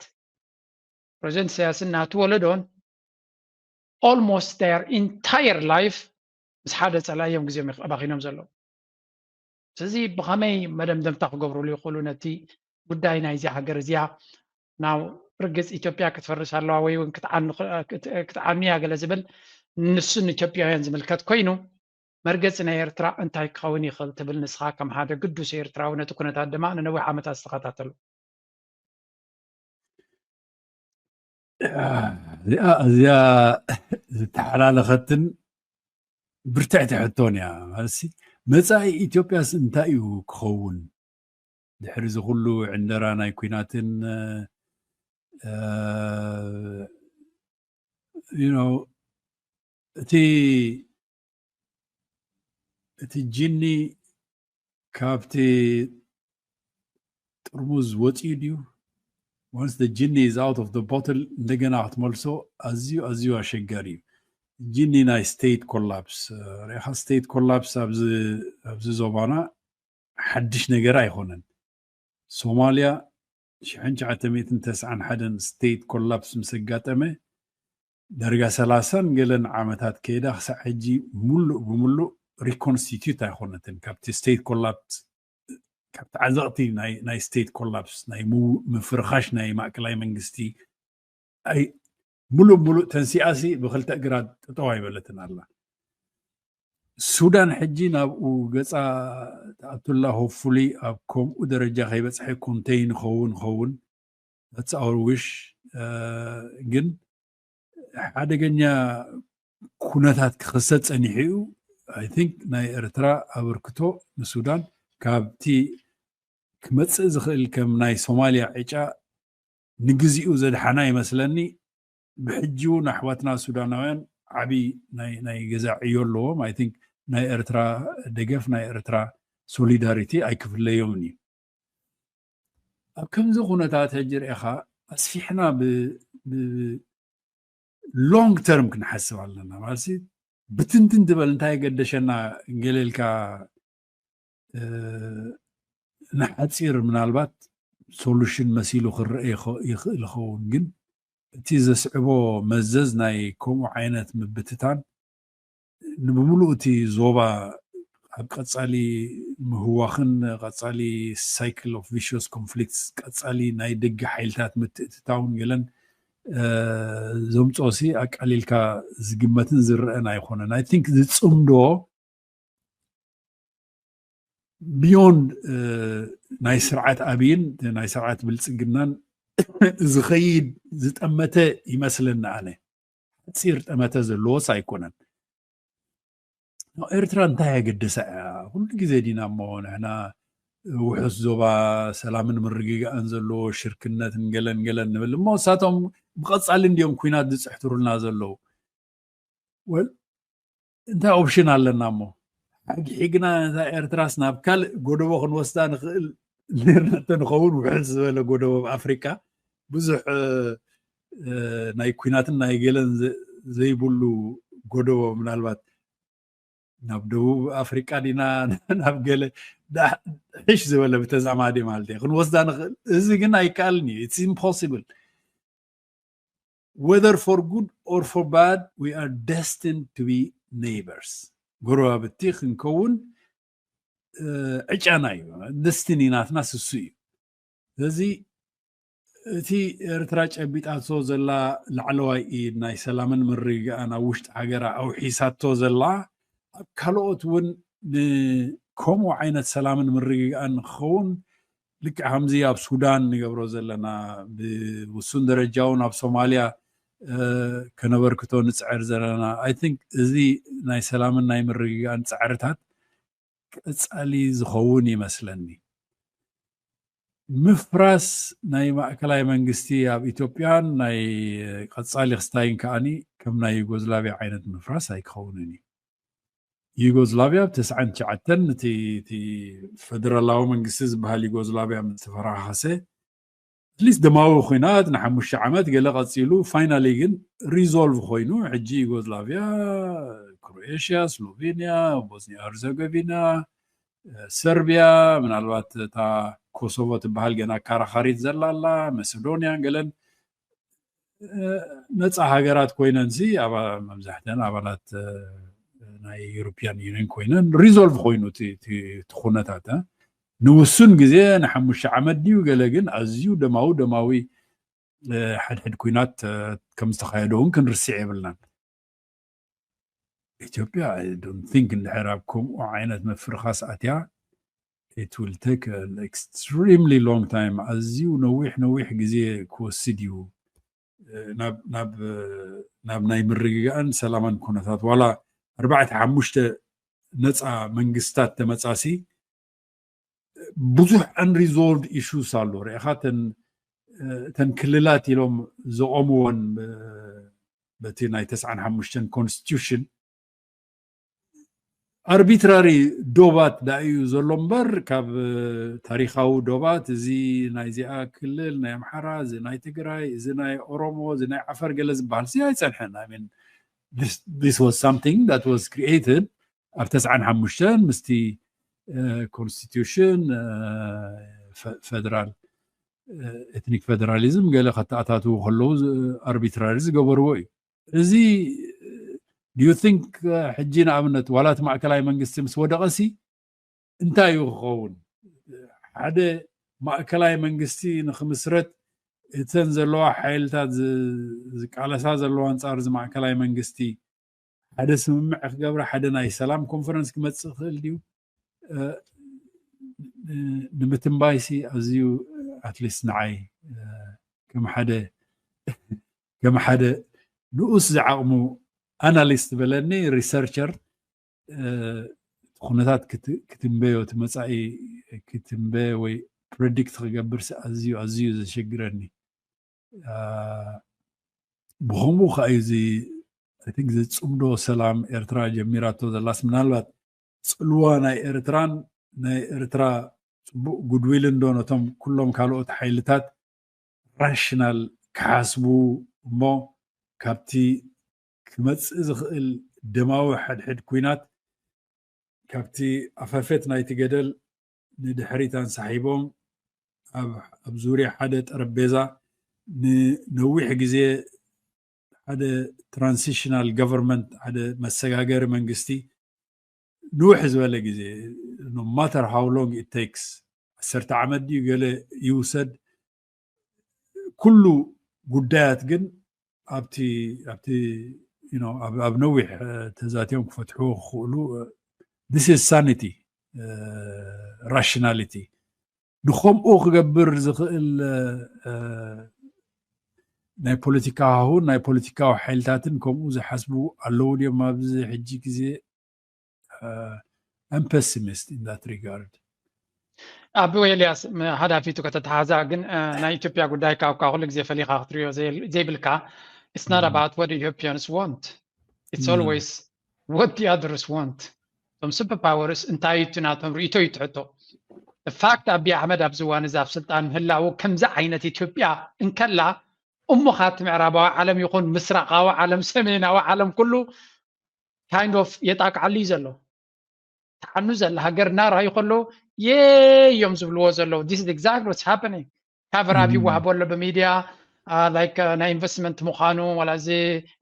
ፕሬዚደንት ኢሳያስን ናቱ ወለዶን almost their entire life ምስ ሓደ ፀላኢ እዮም ግዜኦም ኣባኺኖም ዘለዉ። ስለዚ ብኸመይ መደምደምታ ክገብሩሉ ይኽእሉ ነቲ ጉዳይ ናይዚ ሃገር እዚኣ? ናው ርግፅ ኢትዮጵያ ክትፈርስ ኣለዋ ወይ እውን ክትዓኑ ክትዓኑ እያ ገለ ዝብል ንሱ ንኢትዮጵያውያን ዝምልከት ኮይኑ መርገፂ ናይ ኤርትራ እንታይ ክኸውን ይኽእል ትብል ንስኻ ከም ሓደ ግዱስ ኤርትራዊ ነቲ ኩነታት ድማ ንነዊሕ ዓመታት ዝተኸታተሉ? እዚኣ እዚኣ ዝተሓላለኸትን ብርትዕቲ ሕቶን እያ። ማለት መፃኢ ኢትዮጵያስ እንታይ እዩ ክኸውን ድሕሪ እዚ ኩሉ ዕንደራ ናይ ኩናትን እቲ እቲ ጂኒ ካብቲ ጥርሙዝ ወፂኡ ድዩ? Once the genie is out of the bottle እንደገና ክትመልሶ ኣዝዩ ኣዝዩ ኣሸጋሪ እዩ። ጂኒ ናይ state collapse ሪኢኻ፣ state collapse ኣብዚ ዞባና ሓድሽ ነገር ኣይኮነን። ሶማልያ ሽሕን ትሽዓተ ሚእትን ተስዓን ሓደን state collapse ምስ ኣጋጠመ ዳርጋ ሰላሳን ገለን ዓመታት ከይዳ ክሳዕ ሕጂ ሙሉእ ብሙሉእ reconstitute ኣይኮነትን። ካብቲ state collapse ካብቲ ዓዘቕቲ ናይ state collapse ናይ ምፍርኻሽ ናይ ማእከላይ መንግስቲ ሙሉእ ሙሉእ ተንሲኣሲ ብክልተ እግራ ጠጠው ኣይበለትን ኣላ። ሱዳን ሕጂ ናብኡ ገፃ ትኣቱላ። Hopefully ኣብ ከምኡ ደረጃ ከይበፅሐ contain ኸውን ኸውን that's our wish። ግን ሓደገኛ ኩነታት ክኽሰት ፀኒሑ እዩ። I think ናይ ኤርትራ ኣበርክቶ ንሱዳን ካብቲ ክመፅእ ዝኽእል ከም ናይ ሶማልያ ዕጫ ንግዚኡ ዘድሓና ይመስለኒ። ብሕጂ እውን ኣሕዋትና ሱዳናውያን ዓብዪ ናይ ገዛ ዕዮ ኣለዎም። I think ናይ ኤርትራ ደገፍ ናይ ኤርትራ solidarity ኣይክፍለዮምን እዩ። ኣብ ከምዚ ኩነታት ሕጂ ርኢኻ ኣስፊሕና long term ክንሓስብ ኣለና። ማለት ብትንትን ትበል እንታይ ገደሸና ገለ ኢልካ ንሓፂር ምናልባት solution መሲሉ ክረአ ይኽእል ይኸውን፣ ግን እቲ ዘስዕቦ መዘዝ ናይ ከምኡ ዓይነት ምብትታን ንብምሉእ እቲ ዞባ ኣብ ቀፃሊ ምህዋኽን ቀፃሊ cycle of vicious conflicts ቀፃሊ ናይ ደገ ሓይልታት ምትእትታውን ገለን ዘምፅኦሲ ኣቃሊልካ ዝግመትን ዝረአን ኣይኮነን። I think ዝፅምዶ beyond ናይ ስርዓት ኣብይን ናይ ስርዓት ብልፅግናን ዝኸይድ ዝጠመተ ይመስለኒ ኣነ። ሓፂር ጠመተ ዘለዎስ ኣይኮነን። ኤርትራ እንታይ ኣገደሳ እያ? ኩሉ ግዜ ዲና እሞ ንሕና ውሑስ ዞባ ሰላምን ምርግጋእን ዘለዎ ሽርክነትን ገለን ገለን ንብል እሞ እሳቶም ብቐፃሊ እንዲዮም ኩናት ዝፅሕትሩልና ዘለዉ። Well እንታይ option ኣለና እሞ ሓጊሒግና ነታ ኤርትራስ ናብ ካልእ ጎደቦ ክንወስዳ ንኽእል ነርና እንተንኸውን ውሕስ ዝበለ ጎደቦ ኣብ ኣፍሪካ ብዙሕ ናይ ኩናትን ናይ ገለን ዘይብሉ ጎደቦ ምናልባት ናብ ደቡብ ኣፍሪቃ ዲና ናብ ገለ ዳ- ሕሽ ዝበለ ብተዛማዲ ማለት እዩ ክንወስዳ ንኽእል። እዚ ግን ኣይከኣልን እዩ። It's impossible. Whether for good or for bad, we are destined to be neighbors. ጎረባብቲ ክንከውን እ፣ ዕጫና እዩ። Destiny ናትና ስሱ እዩ። ስለዚ እቲ ኤርትራ ጨቢጣቶ ዘላ ላዕለዋይ ኢድ ናይ ሰላምን ምርግጋእን ኣብ ውሽጢ ሃገራ ኣውሒሳቶ ዘላ ኣብ ካልኦት እውን ንከምኡ ዓይነት ሰላምን ምርግጋእን ንክኸውን ልክዕ ከምዚ ኣብ ሱዳን ንገብሮ ዘለና ብውሱን ደረጃ እውን ኣብ ሶማልያ እ፣ ከነበርክቶ ንፅዕር ዘለና I think እዚ ናይ ሰላምን ናይ ምርግጋእን ፃዕርታት ቀፃሊ ዝኸውን ይመስለኒ። ምፍራስ ናይ ማእከላይ መንግስቲ ኣብ ኢትዮጵያን ናይ ቀፃሊ ክስታይን ከዓኒ ከም ናይ ዩጎዝላቪያ ዓይነት ምፍራስ ኣይክኸውንን እዩ። ዩጎዝላቪያ ኣብ ተስዓን ትሽዓተን እቲ እቲ ፈደራላዊ መንግስቲ ዝበሃል ዩጎዝላቪያ ምስ ተፈራኸሰ ኣትሊስት ደማዊ ኩናት ንሓሙሽተ ዓመት ገለ ቀፂሉ ፋይናሊ ግን ሪዞልቭ ኮይኑ ሕጂ ዩጎዝላቪያ፣ ክሮኤሽያ፣ ስሎቬንያ፣ ቦስኒያ ሄርዘጎቪና፣ ሰርቢያ፣ ምናልባት እታ ኮሶቮ ትበሃል ገና ኣካራኻሪት ዘላ ኣላ፣ መሰዶንያን ገለን ነፃ ሃገራት ኮይነን ሲ ኣባ- መብዛሕተን ኣባላት እ፣ ናይ ዩሮፒያን ዩኒየን ኮይነን ሪዞልቭ ኮይኑ እቲ እቲ- እቲ ኩነታት እ፣ ንውሱን ግዜ ንሓሙሽተ ዓመት ድዩ ገለ ግን ኣዝዩ ደማዊ ደማዊ እ፣ ሕድሕድ ኩናት እ፣ ከም ዝተኻየደ እውን ክንርስዕ የብልናን። ኢትዮጵያ I don't think እንድሕር ኣብ ከምኡ ዓይነት ምፍርኻስ ኣትያ it will take an extremely long time ኣዝዩ ነዊሕ ነዊሕ ግዜ ክወስድ እዩ እ፣ ናብ ናብ እ፣ ናብ ናይ ምርግጋእን ሰላማን ኩነታት ዋላ ኣርባዕተ ሓሙሽተ ነፃ መንግስታት ተመፃሲ ብዙሕ unresolved issues ኣሎ ርኢኻ እተን እ፣ እተን ክልላት ኢሎም ዘቆምወን እ፣ በቲ ናይ ተስዓን ሓሙሽተን ኮንስቲቱሽን ኣርቢትራሪ ዶባት ዳ እዩ ዘሎ እምበር ካብ እ፣ ታሪካዊ ዶባት እዚ ናይዚኣ ክልል ናይ ኣምሓራ እዚ ናይ ትግራይ እዚ ናይ ኦሮሞ እዚ ናይ ዓፈር ገለ ዝበሃል ሲ ኣይፀንሐን I mean this was something that was created ኣብ ተስዓን ሓሙሽተን ምስቲ ኮንስቲቱሽን ፈደራል ኤትኒክ ፌደራሊዝም ገለ ከተኣታትዉ ከለዉ ኣርቢትራሪ ዝገበርዎ እዩ። እዚ do you think ሕጂ ንኣብነት ዋላ እቲ ማእከላይ መንግስቲ ምስ ወደቐሲ እንታይ እዩ ክኸውን? ሓደ ማእከላይ መንግስቲ ንክምስረት እተን ዘለዋ ሓይልታት ዝ- ዝቃለሳ ዘለዋ ኣንፃር እዚ ማእከላይ መንግስቲ ሓደ ስምምዕ ክገብራ ሓደ ናይ ሰላም ኮንፈረንስ ክመፅእ ክእል ድዩ? እ፣ ን- ንምትንባይሲ ኣዝዩ ኣትሊስት ንዓይ እ፣ ከም ሓደ ከም ሓደ ንኡስ ዝዓቕሙ ኣናሊስት በለኒ ሪሰርቸር እ፣ ኩነታት ክት- ክትንበዮ እቲ መፃኢ ክትንበዮ ወይ ፕረዲክት ክገብር ኣዝዩ ኣዝዩ ዘሸግረኒ እ፣ ብኸምኡ ከዓ እዩ እዚ I think እዚ ፅምዶ ሰላም ኤርትራ ጀሚራቶ ዘላስ ምናልባት ፅልዋ ናይ ኤርትራን ናይ ኤርትራ ፅቡቅ ጉድዊልን ዶ ነቶም ኩሎም ካልኦት ሓይልታት ራሽናል ክሓስቡ እሞ ካብቲ ክመፅእ ዝኽእል ደማዊ ሕድሕድ ኩናት ካብቲ ኣፈፈት ናይቲ ገደል ንድሕሪት ኣንሳሒቦም ኣብ ኣብ ዙርያ ሓደ ጠረጴዛ ንነዊሕ ግዜ ሓደ ትራንሲሽናል ገቨርንመንት ሓደ መሰጋገሪ መንግስቲ ንውሕ ዝበለ ግዜ no matter how long it takes ዓሰርተ ዓመት ድዩ ገለ ይውሰድ ኩሉ ጉዳያት ግን ኣብቲ ኣብቲ you know ኣብ ኣብ ነዊሕ እ፣ ተዛትዮም ክፈትሕዎ ክኽእሉ እ፣ this is sanity ራሽናሊቲ ንከምኡ ክገብር ዝኽእል እ፣ ናይ ፖለቲካ ሃሁን ናይ ፖለቲካዊ ሓይልታትን ከምኡ ዝሓስቡ ኣለዉ ድዮም ኣብዚ ሕጂ ግዜ I'm pessimist in that regard. ኣቢ ኤልያስ ም- ሃዳፊቱ ከተተሓዛ ግን እ፣ ናይ ኢትዮጵያ ጉዳይ ካብ ካብ ኩሉ ግዜ ፈሊኻ ክትሪኦ ዘይ- ዘይብልካ it's not about what Ethiopians want, it's always what the others want. እቶም super powers እንታይ እቲ ናቶም ርእይቶ እዩ ትሕቶ። ፋክት ኣቢ ኣሕመድ ኣብዚ እዋን እዚ ኣብ ስልጣን ምህላው ከምዚ ዓይነት ኢትዮጵያ እንከላ እሞ ካቲ ምዕራባዊ ዓለም ይኹን ምስራቃዊ ዓለም ሰሜናዊ ዓለም ኩሉ kind of የጣቅዓሉ እዩ ዘሎ። ትሓኑ ዘላ ሃገር እናረኣዩ ከለዉ የ እዮም ዝብልዎ ዘለዉ። This is exactly what's happening. ካቨር ኣብ ይወሃቦ ኣሎ ብሚድያ፣ like ናይ ኢንቨስትመንት ምዃኑ፣ ዋላ እዚ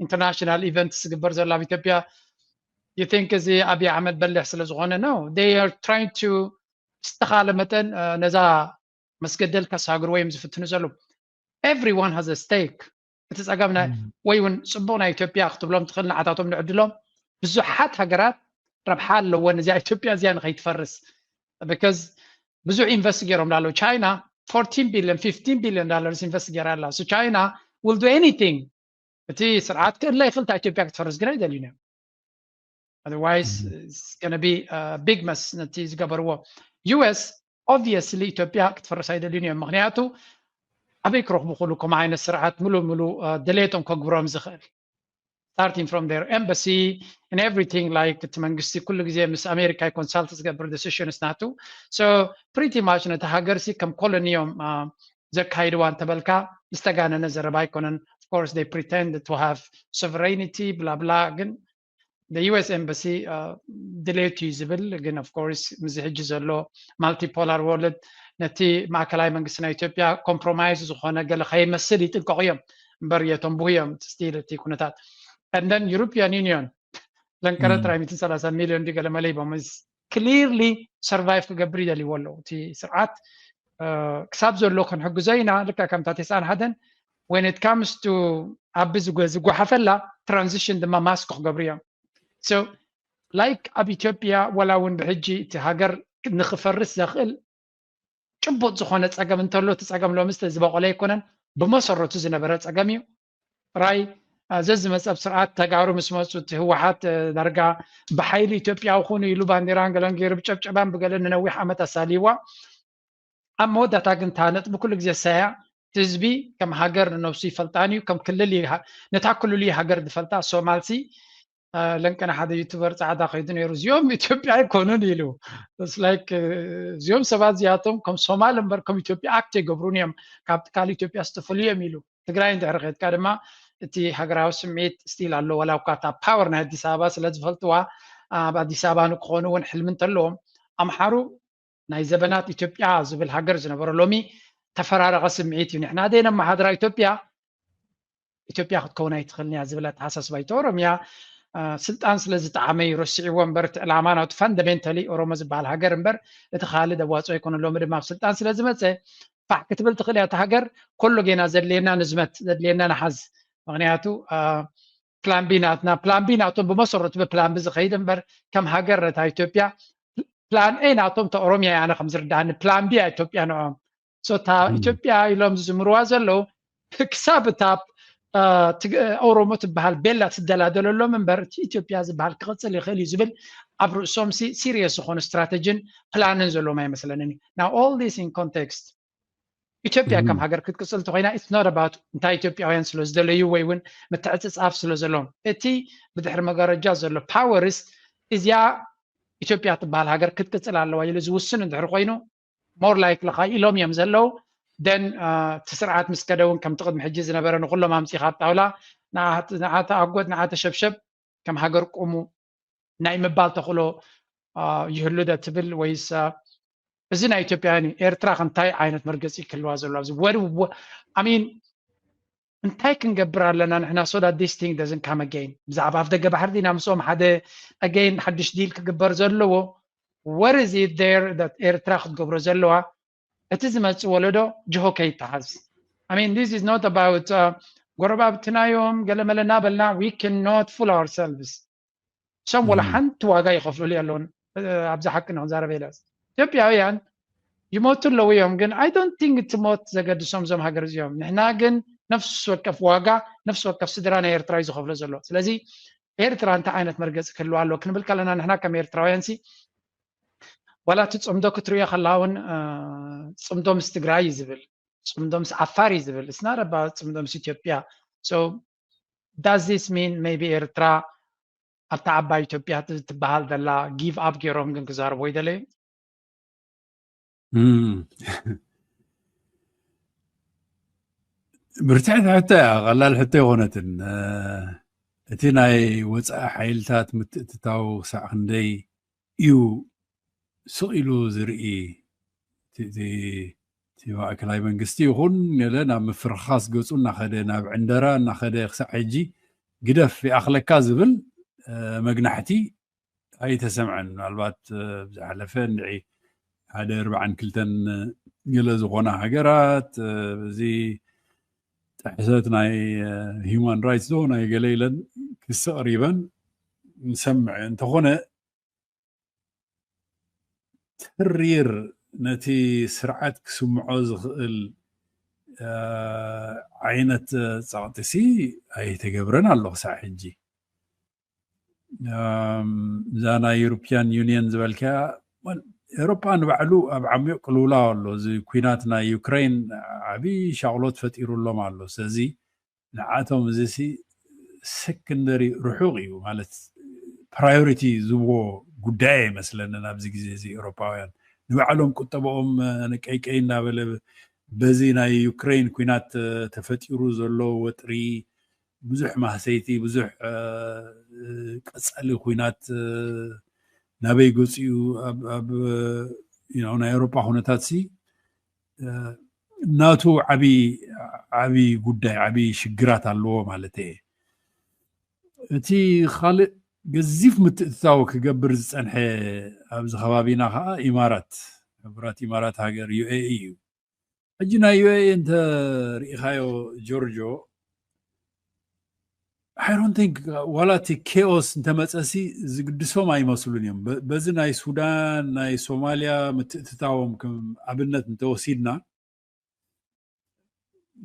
ኢንተርናሽናል ኢቨንት ዝግበር ዘሎ ኣብ ኢትዮጵያ። You think እዚ ኣብይ ኣሕመድ በሊሕ ስለ ዝኾነ? No, they are trying to ዝተኻለ መጠን ነዛ መስገደል ከሳግርዎ እዮም ዝፍትኑ ዘለዉ። Everyone has a stake. እቲ ጸገም ናይ ወይ እውን ጽቡቕ ናይ ኢትዮጵያ ክትብሎም ትኽእል፣ ንዓታቶም ንዕድሎም። ብዙሓት ሃገራት ረብሓ ኣለወን እዚኣ ኢትዮጵያ እዚኣ ንኸይትፈርስ። Because ብዙሕ ኢንቨስት ገይሮም ላለው ቻይና fourteen billion fifteen billion dollars ኢንቨስት ገይራ ኣላ። So China will do anything። እቲ ስርዓት ክእለ ይኽእል፣ እታ ኢትዮጵያ ክትፈርስ ግን ኣይደልዩን እዮም። Otherwise it's gonna be big mess ነቲ ዝገበርዎ። US obviously ኢትዮጵያ ክትፈርስ ኣይደልዩን እዮም። ምክንያቱ ኣበይ ክረኽቡ ክሉ ከምኡ ዓይነት ስርዓት ሙሉ ሙሉ ድሌቶም ከግብሮም ዝኽእል? Starting from their embassy and everything, like እቲ መንግስቲ ኩሉ ግዜ ምስ ኣሜሪካ ኮንሳልት ዝገብር decisions ናቱ። So pretty much ነቲ ሃገር ሲ ከም ኮሎኒ እዮም ዘካይድዋ እንተበልካ ዝተጋነነ ዘረባ ኣይኮነን። Of course they pretend to have sovereignty blah blah, ግን US embassy ድሌቱ እዩ ዝብል። ግን of course ምስዚ ሕጂ ዘሎ multipolar world ነቲ ማእከላይ መንግስቲ ናይ ኢትዮጵያ ኮምፕሮማይዝ ዝኾነ ገለ ከይመስል ይጥንቀቑ እዮም እምበር የተንብሁ እዮም still እቲ ኩነታት። And then European Union ለንቀረ ጥራይ ሚእትን ሰላሳን ሚልዮን ድዩ ገለ መለ ሂቦም። Clearly survive ክገብር ይደልይዎ ኣለዉ። እቲ ስርዓት ክሳብ ዘሎ ክንሕግዞ ኢና፣ ልክዕ ከምታ ተስዓን ሓደን when it comes to ኣብ ዝጓሓፈላ transition ድማ ማስክ ክገብሩ እዮም። So like ኣብ ኢትዮጵያ ዋላ እውን ብሕጂ እቲ ሃገር ንክፈርስ ዘኽእል ጭቡጥ ዝኾነ ጸገም እንተሎ እቲ ጸገም ሎሚ ዝበቆለ ኣይኮነን፣ ብመሰረቱ ዝነበረ ጸገም እዩ። ራይ ዘዝመጸብ ስርዓት ተጋሩ ምስ መፁ እቲ ህወሓት ዳርጋ ብሓይሊ ኢትዮጵያዊ ኩኑ ኢሉ ባንዲራን ገለን ገይሩ ብጨብጨባን ብገለን ንነዊሕ ዓመት ኣሳልይዋ። ኣብ መወዳእታ ግን እታ ነጥቢ ኩሉ ግዜ ሳያ ህዝቢ ከም ሃገር ንነብሱ ይፈልጣን እዩ፣ ከም ክልል ነታ ክልሉ ሃገር ዝፈልጣ። ሶማልሲ ለንቀና ሓደ ዩቱበር ፃዕዳ ከይዱ ነይሩ፣ እዚኦም ኢትዮጵያ ኣይኮኑን ኢሉ። Like እዚኦም ሰባት እዚኣቶም ከም ሶማል እምበር ከም ኢትዮጵያ ኣክት ኣይገብሩን እዮም፣ ካብ ትካል ኢትዮጵያ ዝተፈልዩ እዮም ኢሉ። ትግራይ እንድሕር ከድካ ድማ እቲ ሃገራዊ ስምዒት ስቲል ኣሎ። ዋላ እኳ እታ ፓወር ናይ ኣዲስ ኣበባ ስለ ዝፈልጥዋ ኣብ ኣዲስ ኣበባ ንክኾኑ እውን ሕልሚ እንተለዎም ኣምሓሩ ናይ ዘበናት ኢትዮጵያ ዝብል ሃገር ዝነበረ ሎሚ ተፈራረቐ ስምዒት እዩ። ንሕና ደይ ነመሓድራ ኢትዮጵያ ኢትዮጵያ ክትከውን ኣይትኽእልን እያ ዝብል ኣተሓሳስባ እዩ። ኦሮምያ ስልጣን ስለ ዝጠዓመ እዩ ረሲዕዎ እምበር እቲ ዕላማ ናቱ ፋንዳሜንታሊ ኦሮሞ ዝበሃል ሃገር እምበር እቲ ካልእ ደዋፅኦ ኣይኮነ። ሎሚ ድማ ኣብ ስልጣን ስለ ዝመፀ ፋሕ ክትብል ትኽእል እያ እታ ሃገር። ኮሎ ጌና ዘድልየና ንዝመት ዘድልየና ንሓዝ። ምክንያቱ ፕላን ቢ ናትና ፕላን ቢ ናቶም ብመሰረቱ ብፕላን ቢ ዝኸይድ እምበር ከም ሃገር ነታ ኢትዮጵያ ፕላን ኤ ናቶም እታ ኦሮምያ ያነ ከም ዝርዳሃኒ ፕላን ቢ ኢትዮጵያ ንዖም። So እታ ኢትዮጵያ ኢሎም ዝዝምርዋ ዘለዉ ክሳብ እታ ኦሮሞ ትበሃል ቤላ ትደላደለሎም እምበር እቲ ኢትዮጵያ ዝበሃል ክቕፅል ይኽእል እዩ ዝብል ኣብ ርእሶም ሲሪየስ ዝኾኑ ስትራተጂን ፕላንን ዘለዎም ኣይመስለንን። Now all this in context ኢትዮጵያ ከም ሃገር ክትቅፅል እንተኮይና it's not about እንታይ ኢትዮጵያውያን ስለ ዝደለዩ ወይ እውን ምትዕፅፃፍ ስለ ዘለዎም። እቲ ብድሕሪ መጋረጃ ዘሎ ፓወርስ እዚኣ ኢትዮጵያ ትበሃል ሃገር ክትቅፅል ኣለዋ ኢሉ ዝውስን እንድሕር ኮይኑ more likely ኢሎም እዮም ዘለዉ። Then እቲ ስርዓት ምስ ከደ እውን ከምቲ ቅድሚ ሕጂ ዝነበረ ንኩሎም ኣምፂኻ ኣብ ጣውላ ንዓተ ኣጎት ንዓተ ሸብሸብ ከም ሃገር ቁሙ ናይ ምባል ተኽእሎ ይህሉ ዶ ትብል ወይስ እዚ ናይ ኢትዮጵያውያን እዩ? ኤርትራ ከ እንታይ ዓይነት መርገፂ ክህልዋ ዘሎ ኣብዚ ወ I mean እንታይ ክንገብር ኣለና ንሕና so that this thing doesn't come again? ብዛዕባ ኣፍ ደገ ባሕሪ ዲና ምስኦም ሓደ again ሓድሽ ዲል ክግበር ዘለዎ? What is it there that ኤርትራ ክትገብሮ ዘለዋ? እቲ ዝመፅእ ወለዶ ጅሆ ከይተሓዝ። I mean this is not about ጎረባብትናዮም ገለመለ እናበልና we cannot fool ourselves። እሶም ወላ ሓንቲ ዋጋ ይኸፍሉሉ ኣለውን። ኣብዚ ሓቂ ንክንዛረብ ኢለ ኢትዮጵያውያን ይሞቱ ኣለዉ እዮም፣ ግን I don't think እቲ ሞት ዘገድሶም እዞም ሃገር እዚኦም። ንሕና ግን ነፍሲ ወከፍ ዋጋ ነፍሲ ወከፍ ስድራ ናይ ኤርትራ እዩ ዝኸፍሎ ዘሎ። ስለዚ ኤርትራ እንታይ ዓይነት መርገፂ ክህልዋ ኣለዎ ክንብል ከለና ንሕና ከም ኤርትራውያን ሲ ዋላ እቲ ፅምዶ ክትሪኦ ከላ እውን ፅምዶ ምስ ትግራይ እዩ ዝብል፣ ፅምዶ ምስ ዓፋር እዩ ዝብል፣ it's not about ፅምዶ ምስ ኢትዮጵያ። So does this mean maybe ኤርትራ ኣብታ ዓባይ ኢትዮጵያ ትበሃል ዘላ give up ገይሮም ግን ክዛረቡ ይደለዩ? ብርትዕቲ ሕቶ እያ፣ ቀላል ሕቶ ኣይኮነትን። እቲ ናይ ወፃኢ ሓይልታት ምትእትታው ክሳዕ ክንደይ እዩ ስቕ ኢሉ ዝርኢ እቲ ማእከላይ መንግስቲ ይኹን ገለ ናብ ምፍርኻስ ገፁ እናኸደ ናብ ዕንደራ እናኸደ ክሳዕ ሕጂ ግደፍ ይኣኽለካ ዝብል መግናሕቲ ኣይተሰምዐን። ምናልባት ዝሓለፈ እንድዒ ሓደ ኣርባዓን ክልተን ገለ ዝኾና ሃገራት እዚ ጥሕሰት ናይ human rights ዶ ናይ ገለ ኢለን ክሰቕሪበን ንሰምዐ። እንተኾነ ትሪር ነቲ ስርዓት ክስምዖ ዝኽእል ዓይነት ጸቕጢሲ ኣይተገብረን ኣሎ ክሳዕ ሕጂ። እዛ ናይ European Union ዝበልካ ኤሮፓ ንባዕሉ ኣብ ዓሚቕ ቅልውላው ኣሎ። እዚ ኩናት ናይ ዩክሬን ዓብዪ ሻቕሎት ፈጢሩሎም ኣሎ። ስለዚ ንዓቶም እዚ ሲ ሰከንደሪ ርሑቕ እዩ ማለት ፕራዮሪቲ ዝብዎ ጉዳይ ኣይመስለንን ኣብዚ ግዜ እዚ። ኤውሮፓውያን ንባዕሎም ቁጠባኦም ቀይቀይ እናበለ በዚ ናይ ዩክሬን ኩናት ተፈጢሩ ዘሎ ወጥሪ ብዙሕ ማህሰይቲ ብዙሕ ቀጻሊ ኩናት ናበይ ገፂኡ ኣብ ናይ ኤውሮፓ ኩነታት ሲ ናቱ ዓብዪ ጉዳይ ዓብዪ ሽግራት ኣለዎ ማለት እየ። እቲ ካልእ ገዚፍ ምትእትታው ክገብር ዝፀንሐ ኣብዚ ከባቢና ከዓ ኢማራት ሕቡራት ኢማራት ሃገር UAE እዩ። ሕጂ ናይ UAE እንተ ርኢኻዮ ጆርጆ I don't think ዋላ እቲ chaos እንተመፀሲ ዝግድሶም ኣይመስሉን እዮም። በዚ ናይ ሱዳን ናይ ሶማልያ ምትእትታዎም ከም ኣብነት እንተወሲድና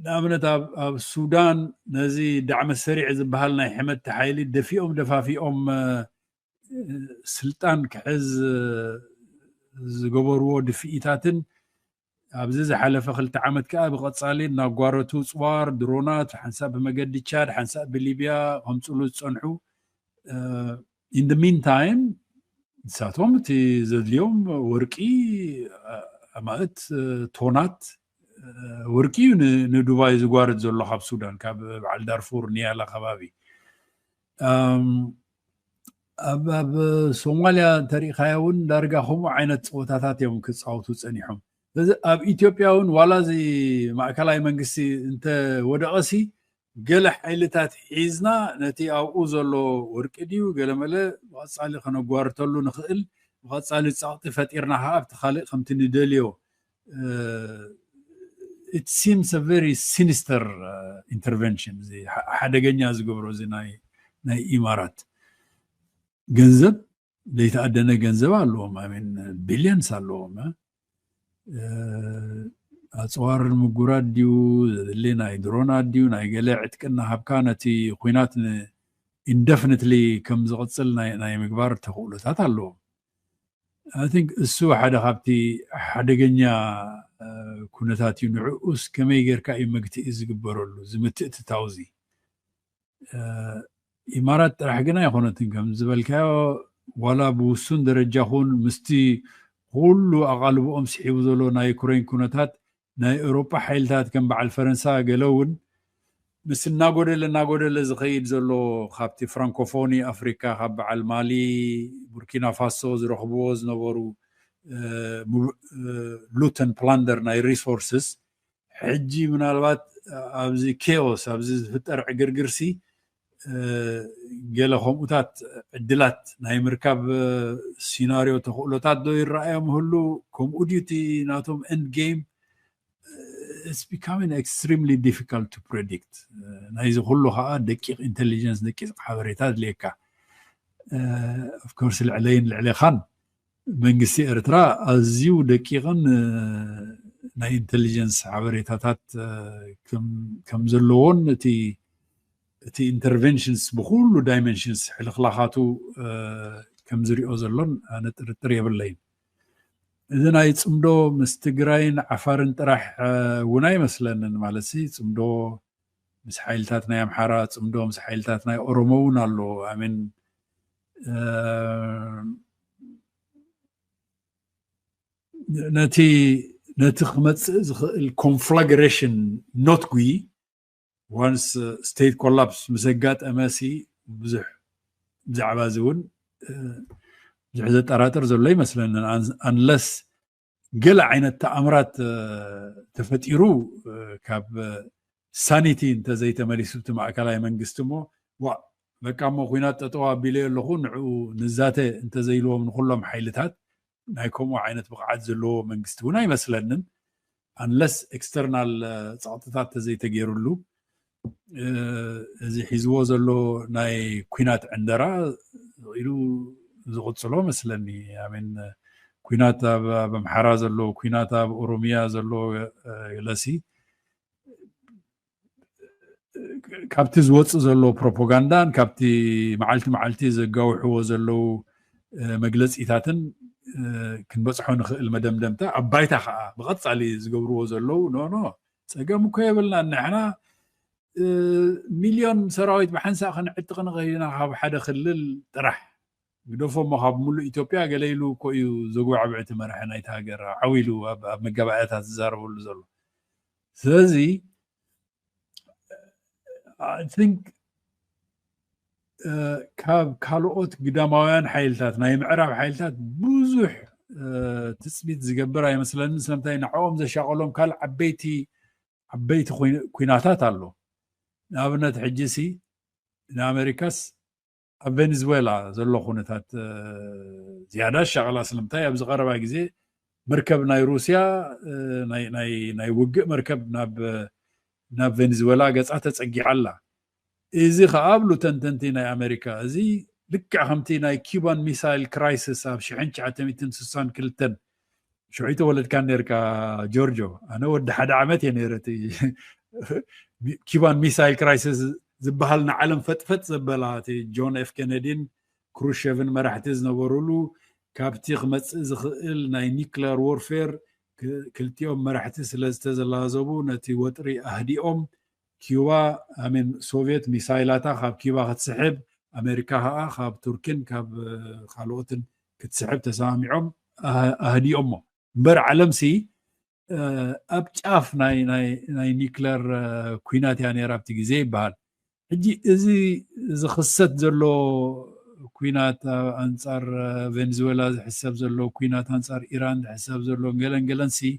ንኣብነት ኣብ ሱዳን ነዚ ዳዕመ ሰሪዕ ዝበሃል ናይ ሕመድቲ ሓይሊ ደፊኦም ደፋፊኦም ስልጣን ክሕዝ ዝገበርዎ ድፍኢታትን ኣብዚ ዝሓለፈ ክልተ ዓመት ከዓ ብቐፃሊ እናጓረቱ ፅዋር ድሮናት ሓንሳብ ብመገዲ ቻድ ሓንሳብ ብሊብያ ከምፅሉ ዝፀንሑ in the meantime ንሳቶም እቲ ዘድልዮም ወርቂ ኣማእት ቶናት ወርቂ እዩ ንዱባይ ዝጓርድ ዘሎ ካብ ሱዳን ካብ በዓል ዳርፉር ንያላ ከባቢ ኣብ ሶማልያ እንተሪኢኻዮ እውን ዳርጋ ከምኡ ዓይነት ፀወታታት እዮም ክፃወቱ ፀኒሖም። ስለዚ ኣብ ኢትዮጵያ እውን ዋላ እዚ ማእከላይ መንግስቲ እንተወደቐሲ ገለ ሓይልታት ሒዝና ነቲ ኣብኡ ዘሎ ወርቂ ድዩ ገለመለ ብቐፃሊ ከነጓርተሉ ንኽእል ብቐፃሊ ፀቕጢ ፈጢርና ከዓ ኣብቲ ካልእ ከምቲ ንደልዮ it seems a very sinister intervention ሓደገኛ ዝገብሮ እዚ ናይ ኢማራት ገንዘብ ዘይተኣደነ ገንዘብ ኣለዎም ሚን ቢልዮንስ ኣለዎም ኣፅዋር ንምጉራድ ድዩ ዘድሊ ናይ ድሮናት ድዩ ናይ ገለ ዕጥቂ እናሃብካ ነቲ ኩናት indefinitely ከም ዝቕፅል ናይ ምግባር ተኽእሎታት ኣለዎም። I think እሱ ሓደ ካብቲ ሓደገኛ ኩነታት እዩ። ንዕኡስ ከመይ ጌርካ እዩ መግትኢ ዝግበረሉ እዚ ምትእትታው እዚ? ኢማራት ጥራሕ ግን ኣይኮነትን ከም ዝበልካዮ ዋላ ብውሱን ደረጃ ኹን ምስቲ ኩሉ ኣቓልብኦም ስሒቡ ዘሎ ናይ ዩክሬን ኩነታት ናይ ኤውሮጳ ሓይልታት ከም በዓል ፈረንሳ ገለ እውን ምስ እናጎደለ እናጎደለ ዝኸይድ ዘሎ ካብቲ ፍራንኮፎኒ ኣፍሪካ ካብ በዓል ማሊ ቡርኪና ፋሶ ዝረኽብዎ ዝነበሩ loot and plunder ናይ resources ሕጂ ምናልባት ኣብዚ chaos ኣብዚ ዝፍጠር ዕግርግርሲ ገለ ከምኡታት ዕድላት ናይ ምርካብ ሲናርዮ ተኽእሎታት ዶ ይረኣዮም ይህሉ? ከምኡ ድዩ እቲ ናቶም end game? It's becoming extremely difficult to predict። ናይዚ ኩሉ ከዓ ደቂቕ intelligence ደቂቕ ሓበሬታ ኣድልየካ። Of course ልዕለይን ልዕሌኻን መንግስቲ ኤርትራ ኣዝዩ ደቂቕን ናይ intelligence ሓበሬታታት ከም ዘለዎን እቲ interventions ብኩሉ dimensions ሕልኽላኻቱ ከም ዝሪኦ ዘሎን ኣነ ጥርጥር የብለይን። እዚ ናይ ፅምዶ ምስ ትግራይን ዓፋርን ጥራሕ እውን ኣይመስለንን። ማለት ሲ ፅምዶ ምስ ሓይልታት ናይ ኣምሓራ ፅምዶ ምስ ሓይልታት ናይ ኦሮሞ እውን ኣሎ። ኣሜን ነቲ ነቲ ክመፅእ ዝኽእል conflagration ኖትጉ once state collapse ምስ ኣጋጠመ ሲ ብዙሕ ብዛዕባ እዚ እውን ብዙሕ ዘጠራጥር ዘሎ ይመስለንን። Unless ገለ ዓይነት ተኣምራት ተፈጢሩ ካብ ሳኒቲ እንተዘይተመሊሱ እቲ ማእከላይ መንግስቲ እሞ፣ ዋ በቃ እሞ ኩናት ጠጠው ኣቢለ ኣለኹ ንዕኡ ንዛተ እንተዘይልዎም ንኩሎም ሓይልታት፣ ናይ ከምኡ ዓይነት ብቕዓት ዘለዎ መንግስቲ እውን ኣይመስለንን። Unless external ጸቕጥታት ተዘይተገይሩሉ፣ እዚ ሒዝዎ ዘሎ ናይ ኩናት ዕንደራ ኢሉ ዝቕጽሎ መስለኒ። ኣሜን። ኩናት ኣብ ኣምሓራ ዘሎ፣ ኩናት ኣብ ኦሮሚያ ዘሎ፣ ለሲ ካብቲ ዝወፅእ ዘሎ ፕሮፓጋንዳን ካብቲ መዓልቲ መዓልቲ ዘጋውሕዎ ዘለዉ መግለፂታትን ክንበፅሖ ንኽእል መደምደምታ ኣብ ባይታ ከዓ ብቐፃሊ ዝገብርዎ ዘለዉ፣ ኖ ኖ፣ ፀገም እኮ የብልና፣ ንሕና ሚልዮን ሰራዊት ብሓንሳእ ክንዕጥቕ ንኽእል ኢና ካብ ሓደ ክልል ጥራሕ። ግደፎ እሞ ካብ ሙሉእ ኢትዮጵያ ገለ ኢሉ እኮ እዩ ዘጉባዕብዕ እቲ መራሒ ናይቲ ሃገር ዓው ኢሉ ኣብ መጋባእያታት ዝዛረበሉ ዘሎ። ስለዚ I think ካብ ካልኦት ግዳማውያን ሓይልታት፣ ናይ ምዕራብ ሓይልታት ብዙሕ ትፅቢት ዝገብር ኣይመስለንን። ስለምንታይ ንዕኦም ዘሻቐሎም ካልእ ዓበይቲ ዓበይቲ ኩናታት ኣሎ። ንኣብነት ሕጂ ሲ ንኣሜሪካስ ኣብ ቬኔዙዌላ ዘሎ ኩነታት ዝያዳ ሻቕላ። ስለምንታይ ኣብዚ ቀረባ ግዜ መርከብ ናይ ሩስያ፣ ናይ ውግእ መርከብ ናብ ቬኔዙዌላ ገፃ ተፀጊዓ ኣላ። እዚ ከዓ ኣብሉ ተንተንቲ ናይ ኣሜሪካ፣ እዚ ልክዕ ከምቲ ናይ ኪባን ሚሳይል ክራይሲስ ኣብ ሽሕን ትሽዓተ ሚእትን ስሳን ክልተን ሽዑ ተወለድካ ነርካ ጆርጆ፣ ኣነ ወዲ ሓደ ዓመት እየ ነይረ። እቲ ኪባን ሚሳይል ክራይሲስ ዝበሃል ንዓለም ፈጥፈጥ ዘበላ፣ እቲ ጆን ኤፍ ኬነዲን ክሩሸቭን መራሕቲ ዝነበሩሉ፣ ካብቲ ክመፅእ ዝኽእል ናይ ኒክለር ዎርፌር ክልቲኦም መራሕቲ ስለ ዝተዘላዘቡ ነቲ ወጥሪ ኣህዲኦም፣ ኪዩባ ኣሜን ሶቪየት ሚሳይላታ ካብ ኪዩባ ክትስሕብ፣ ኣሜሪካ ከዓ ካብ ቱርኪን ካብ ካልኦትን ክትስሕብ ተሰማሚዖም ኣህዲኦሞ። እምበር ዓለም ሲ ኣብ ጫፍ ናይ ኒክለር ኩናት እያ ነይራ ኣብቲ ግዜ ይበሃል። ሕጂ እዚ ዝኽሰት ዘሎ ኩናት፣ ኣንፃር ቬንዙዌላ ዝሕሰብ ዘሎ ኩናት፣ ኣንፃር ኢራን ዝሕሰብ ዘሎ ገለን ገለን ሲ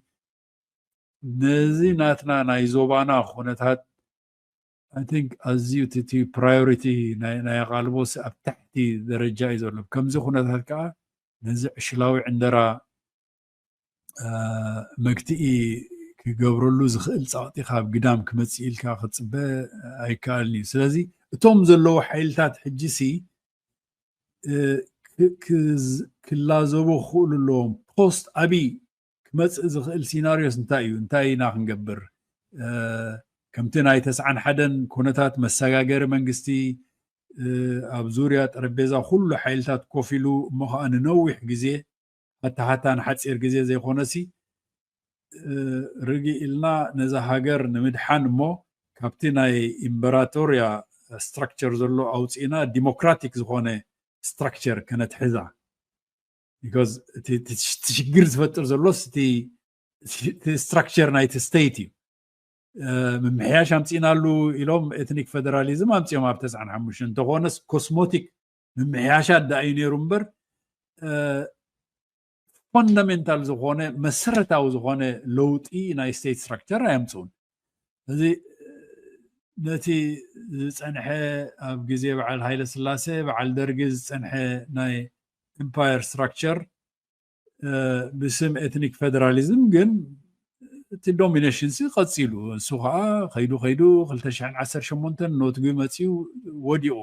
ነዚ ናትና ናይ ዞባና ኩነታት I think ኣዝዩ እቲ ፕራዮሪቲ ናይ ኣቓልቦ ኣብ ታሕቲ ደረጃ እዩ ዘሎ። ከምዚ ኩነታት ከዓ ነዚ ዕሽላዊ ዕንደራ መግትኢ ክገብረሉ ዝኽእል ፃቕጢ ካብ ግዳም ክመፅእ ኢልካ ክፅበ ኣይከኣልን እዩ። ስለዚ እቶም ዘለዉ ሓይልታት ሕጂ ሲ ክላዘቡ ክኽእሉ ኣለዎም። ፖስት ኣብይ ክመፅእ ዝኽእል ሲናሪዮስ እንታይ እዩ? እንታይ ኢና ክንገብር? ከምቲ ናይ ተስዓን ሓደን ኩነታት መሰጋገሪ መንግስቲ ኣብ ዙርያ ጠረጴዛ ኩሉ ሓይልታት ኮፍ ኢሉ እሞ ከዓ ንነዊሕ ግዜ ሃታሃታ ንሓፂር ግዜ ዘይኮነሲ ርግእ ኢልና ነዛ ሃገር ንምድሓን እሞ ካብቲ ናይ ኢምበራቶርያ ስትራክቸር ዘሎ ኣውፅእና ዲሞክራቲክ ዝኾነ ስትራክቸር ከነትሕዛ። ቢኮዝ እቲ ሽግር ዝፈጥር ዘሎስ እቲ ስትራክቸር ናይቲ ስቴት እዩ። ምምሕያሽ ኣምፂእናሉ ኢሎም ኤትኒክ ፌደራሊዝም ኣምፂኦም ኣብ ተስዓን ሓሙሽተን፣ እንተኾነስ ኮስሞቲክ ምምሕያሻት ደኣ እዩ ነይሩ እምበር ፈንዳሜንታል ዝኾነ መሰረታዊ ዝኾነ ለውጢ ናይ ስቴት ስትራክቸር ኣየምፅኡን። እዚ ነቲ ዝፀንሐ ኣብ ግዜ በዓል ሃይለ ስላሴ በዓል ደርጊ ዝፀንሐ ናይ ኢምፓየር ስትራክቸር ብስም ኤትኒክ ፌደራሊዝም ግን እቲ ዶሚኔሽን ሲ ቀፂሉ። እሱ ከዓ ከይዱ ከይዱ ክልተ ሽሕን ዓሰርተ ሸሞንተን ኖትጉ መፂኡ ወዲቑ።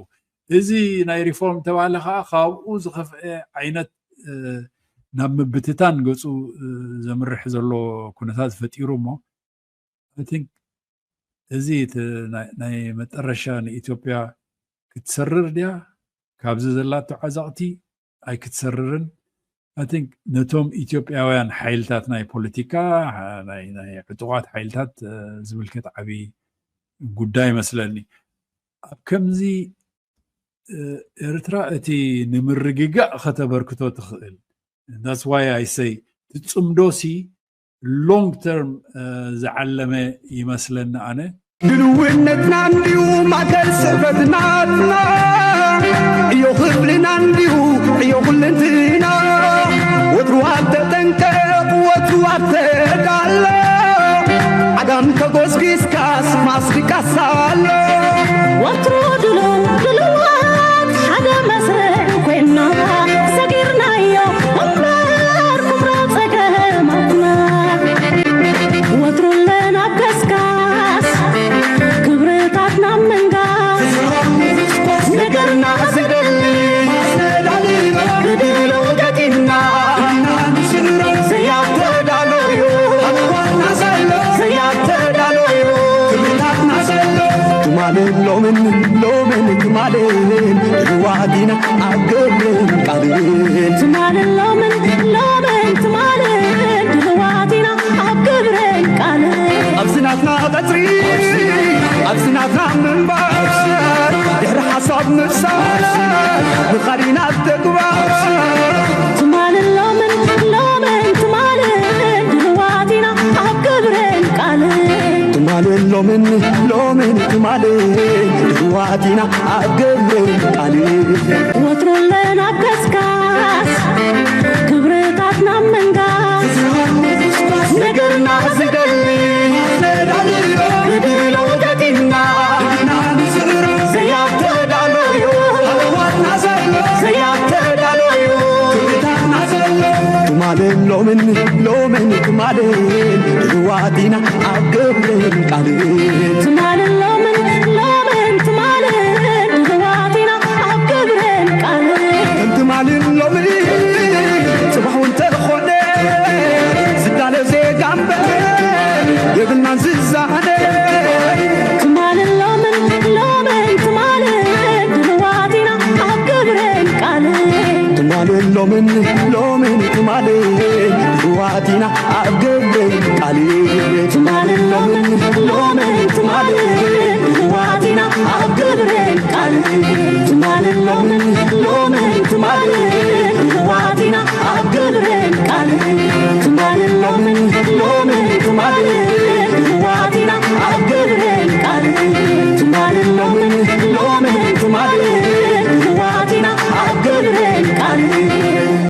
እዚ ናይ ሪፎርም ተባለ ከዓ ካብኡ ዝኸፍአ ዓይነት ናብ ምብትታን ገፁ ዘምርሕ ዘሎ ኩነታት ፈጢሩ እሞ I think እዚ ናይ መጠረሻ ንኢትዮጵያ ክትሰርር ድያ? ካብዚ ዘላቶ ዓዘቕቲ ኣይክትሰርርን። I think ነቶም ኢትዮጵያውያን ሓይልታት ናይ ፖለቲካ ናይ ዕጡቓት ሓይልታት ዝምልከት ዓብዪ ጉዳይ ይመስለኒ። ኣብ ከምዚ ኤርትራ እቲ ንምርግጋእ ከተበርክቶ ትኽእል። That's why I say ትፅምዶ ሲ ሎንግ ተርም ዝዓለመ ይመስለኒ ኣነ። ድልውነትና እንዲዩ ማእከል ስዕበትናትና እዩ ክብልና እንዲዩ ዕዮ ኩልንትና ወትሩ ኣብ ተጠንቀቕ፣ ወትሩ ኣብ ተዳሎ። ዓጋም ተጎስጒስካስ ማስቲካስ ኣሎ። ወትሩ ድሉው ድሉዋት ሓደ መስርዕ ኮይና፣ ሰጊርናዮ እምበር ኩምራ ጸገማትና። ወትሩ ኣለና ኣብ ገስጋስ ክብርታትና ምንጋስ። ነገርና ዝደሊ ብድሎ ገጢምና ዘያተዳሎዩ ዘያተዳሎዩ ትማልን ሎምን ሎምን ትማልን ድልዋት ኢና ኣብ ግብርን ቃልን። ትማልን ሎምን ሎምን ትማልን ድልዋት ኢና ኣብ ግብርን ቃልን። ኣብዚ ናትና ቀጽሪ ኣብዚ ናትና ምንባር ድሕሪ ሓሳብ ምፍሳር ምኻድ ኢና ኣብ ተግባር። ትማልን ሎምን ሎምን ትማልን ድልዋት ኢና ኣብ ግብርን ቃልን። ትማልን ሎምን ሎምን ትማልን ድልዋት ኢና ኣብ ግብርን ቃልን። ወትሩ ኣለና ኣብ ገስጋስ ክብርታትና ምንጋስ። ነገርና ዝደሊ ብድሎ ገጢምና ዘያተዳሎዩ ዘያተዳሎዩ ትማልን ሎምን ሎምን ትማልን ድልዋት ኢና ኣብ ግብርን ቃልን። ትማልን ሎምን ሎምን ትማልን ድልዋት ኢና ኣብ ግብርን ቃልን። ትማልን ሎምን ጽባሕ እውን ተኾነ ዝዳለ ዜጋ እምበር የብልናን ዝዛነ። ትማልን ሎምን ሎምን ትማልን ድልዋት ኢና ኣብ ግብርን ቃልን። ትማልን ሎምን ሎምን ትማልን ድልዋት ኢና ኣብ ግብርን ቃልን። ትማልን ሎምን ሎምን ትማልን ድልዋት ኢና ኣብ ግብርን ቃልን። ትማልን ሎምን ሎምን ትማልን ድልዋት ኢና ኣብ ግብርን ቃልን።